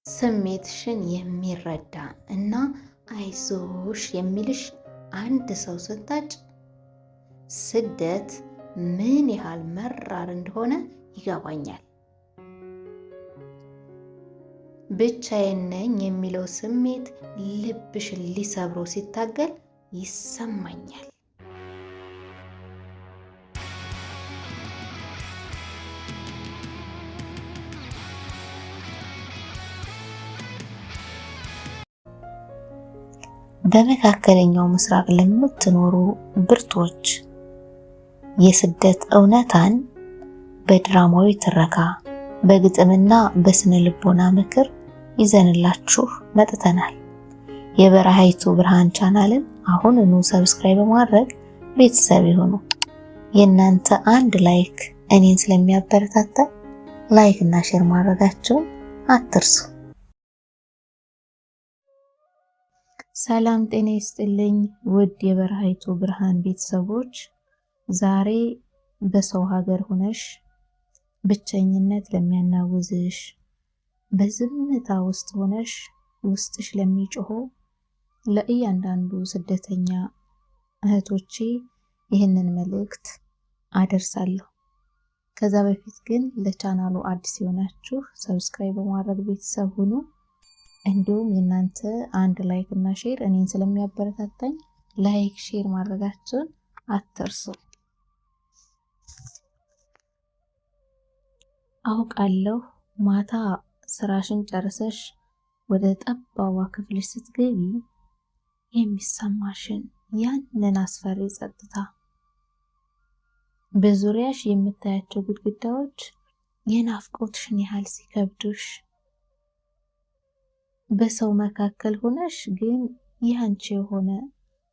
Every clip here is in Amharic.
ስሜትሽን የሚረዳ እና አይዞሽ የሚልሽ አንድ ሰው ስታጭ ስደት ምን ያህል መራር እንደሆነ ይገባኛል። ብቻዬን ነኝ የሚለው ስሜት ልብሽን ሊሰብሮ ሲታገል ይሰማኛል። በመካከለኛው ምስራቅ ለምትኖሩ ብርቶች የስደት እውነታን በድራማዊ ትረካ፣ በግጥምና በስነ ልቦና ምክር ይዘንላችሁ መጥተናል። የበረሃይቱ ብርሃን ቻናልን አሁኑኑ subscribe በማድረግ ቤተሰብ ይሁኑ። የእናንተ አንድ like እኔን ስለሚያበረታታ like እና share ማድረጋችሁን አትርሱ። ሰላም ጤና ይስጥልኝ ውድ የበረሃይቱ ብርሃን ቤተሰቦች፣ ዛሬ በሰው ሀገር ሆነሽ ብቸኝነት ለሚያናውዝሽ፣ በዝምታ ውስጥ ሆነሽ ውስጥሽ ለሚጮኸው ለእያንዳንዱ ስደተኛ እህቶቼ ይህንን መልእክት አደርሳለሁ። ከዛ በፊት ግን ለቻናሉ አዲስ የሆናችሁ subscribe በማድረግ ቤተሰብ ሁኑ። እንዲሁም የእናንተ አንድ like እና share እኔን ስለሚያበረታታኝ like share ማድረጋችሁን አትርሱ። አውቃለሁ ማታ ስራሽን ጨርሰሽ ወደ ጠባቧ ክፍልሽ ስትገቢ የሚሰማሽን ያንን አስፈሪ ጸጥታ፣ በዙሪያሽ የምታያቸው ግድግዳዎች የናፍቆትሽን ያህል ሲከብዱሽ፣ በሰው መካከል ሆነሽ ግን ያንቺ የሆነ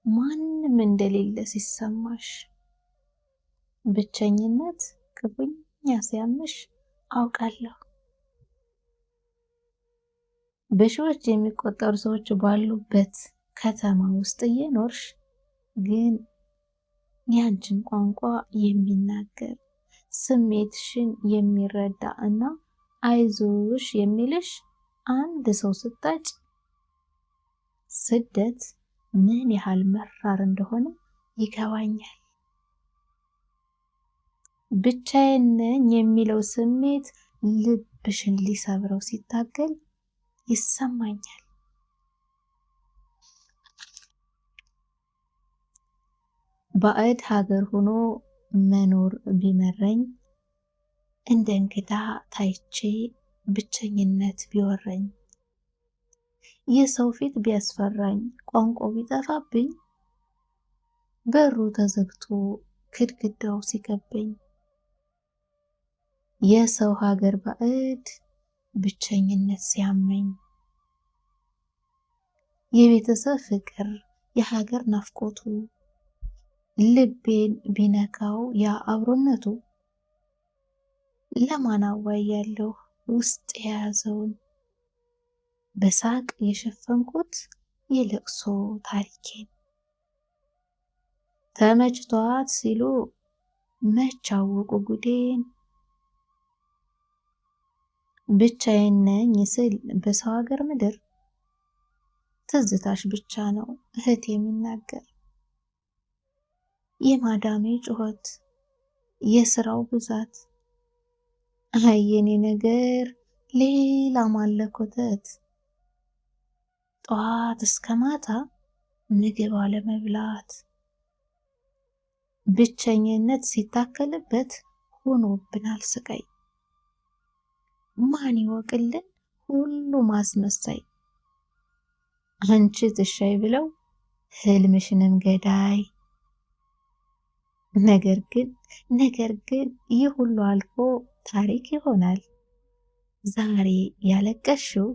ማንም እንደሌለ ሲሰማሽ፣ ብቸኝነት ክፉኛ ሲያምሽ አውቃለሁ። በሺዎች የሚቆጠሩ ሰዎች ባሉበት ከተማ ውስጥ እየኖርሽ ግን ያንቺን ቋንቋ የሚናገር፣ ስሜትሽን የሚረዳ እና አይዞሽ የሚልሽ አንድ ሰው ስታጭ ስደት ምን ያህል መራር እንደሆነ ይገባኛል። ብቻዬን ነኝ የሚለው ስሜት ልብሽን ሊሰብረው ሲታገል ይሰማኛል። ባዕድ ሀገር ሆኖ መኖር ቢመረኝ፣ እንደ እንግዳ ታይቼ ብቸኝነት ቢወረኝ፣ የሰው ፊት ቢያስፈራኝ፣ ቋንቋው ቢጠፋብኝ፣ በሩ ተዘግቶ ግድግዳው ሲከበኝ፣ የሰው ሀገር ባዕድ ብቸኝነት ሲያመኝ፣ የቤተሰብ ፍቅር የሀገር ናፍቆቱ ልቤን ቢነካው ያ አብሮነቱ፣ ለማን አዋያለሁ ውስጥ የያዘውን በሳቅ የሸፈንኩት የለቅሶ ታሪኬን? ተመችቷት ሲሉ መች አወቁ ጉዴን? ብቻዬን ነኝ ስል በሰው ሀገር ምድር ትዝታሽ ብቻ ነው እህት የሚናገር። የማዳሜ ጩኸት፣ የስራው ብዛት፣ አይ የኔ ነገር ሌላ ማለኮተት፣ ጠዋት እስከ ማታ ምግብ አለመብላት፣ ብቸኝነት ሲታከልበት ሆኖብናል ስቃይ። ማን ይወቅልን ሁሉ ማስመሳይ፣ አንቺ ትሻይ ብለው ህልምሽንም ገዳይ። ነገር ግን ይህ ሁሉ አልፎ ታሪክ ይሆናል። ዛሬ ያለቀሽው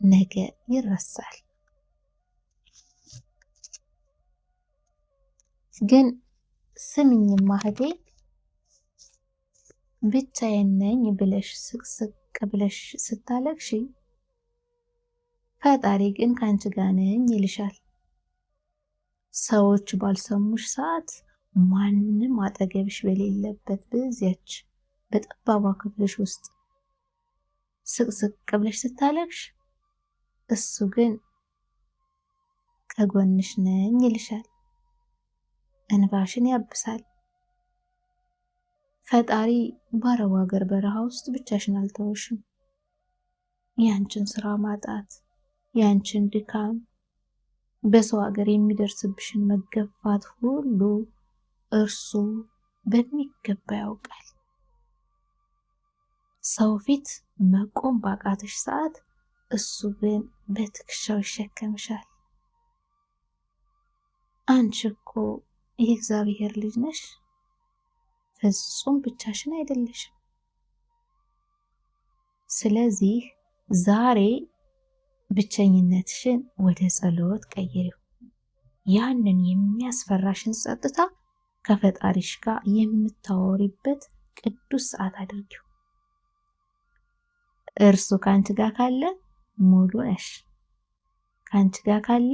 ነገ ይረሳል። ግን ስሚኝማ እህቴ፣ ብቻዬን ነኝ ብለሽ ስቅስቅ ብለሽ ስታለቅሺ ፈጣሪ ግን ከአንቺ ጋር ነኝ ይልሻል። ሰዎች ባልሰሙሽ ሰዓት፣ ማንም አጠገብሽ በሌለበት በዚያች በጠባቧ ክፍልሽ ውስጥ ስቅስቅ ብለሽ ስታለቅሽ እሱ ግን ከጎንሽ ነኝ ይልሻል፣ እንባሽን ያብሳል። ፈጣሪ በአረብ ሀገር በረሃ ውስጥ ብቻሽን አልተወሽም። ያንቺን ስራ ማጣት፣ ያንቺን ድካም፣ በሰው ሀገር የሚደርስብሽን መገፋት ሁሉ እርሱ በሚገባ ያውቃል። ሰው ፊት መቆም ባቃተሽ ሰዓት እሱ ግን በትከሻው ይሸከምሻል። አንቺ እኮ የእግዚአብሔር ልጅ ነሽ፣ ፍጹም ብቻሽን አይደለሽም። ስለዚህ ዛሬ ብቸኝነትሽን ወደ ጸሎት ቀይሪው። ያንን የሚያስፈራሽን ጸጥታ ከፈጣሪሽ ጋር የምታወሪበት ቅዱስ ሰዓት አድርጊው። እርሱ ከአንቺ ጋር ካለ ሙሉ ነሽ። ከአንቺ ጋር ካለ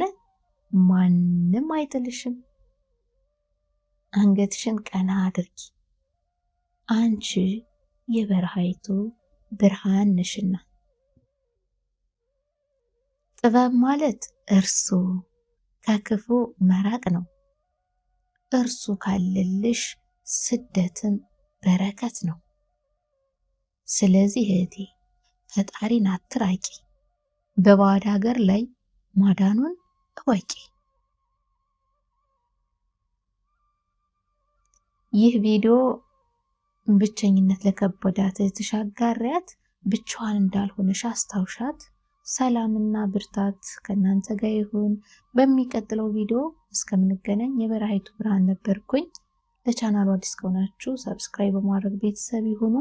ማንም አይጥልሽም። አንገትሽን ቀና አድርጊ፣ አንቺ የበረሃይቱ ብርሃን ነሽና። ጥበብ ማለት እርሱ ከክፉ መራቅ ነው። እርሱ ካለልሽ ስደትም በረከት ነው። ስለዚህ እህቴ ፈጣሪን አትራቂ፣ በባዕድ ሀገር ላይ ማዳኑን እወቂ። ይህ ቪዲዮ ብቸኝነት ለከበዳት እህትሽ አጋሪያት፣ ብቻዋን እንዳልሆነሽ አስታውሻት። ሰላምና ብርታት ከእናንተ ጋር ይሁን። በሚቀጥለው ቪዲዮ እስከምንገናኝ የበረሃይቱ ብርሃን ነበርኩኝ። ለቻናሉ አዲስ ከሆናችሁ subscribe በማድረግ ቤተሰብ ይሁኑ።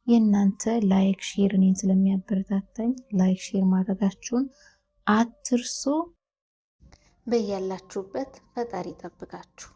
የእናንተ like share እኔን ስለሚያበረታታኝ like share ማድረጋችሁን አትርሱ። በያላችሁበት ፈጣሪ ይጠብቃችሁ።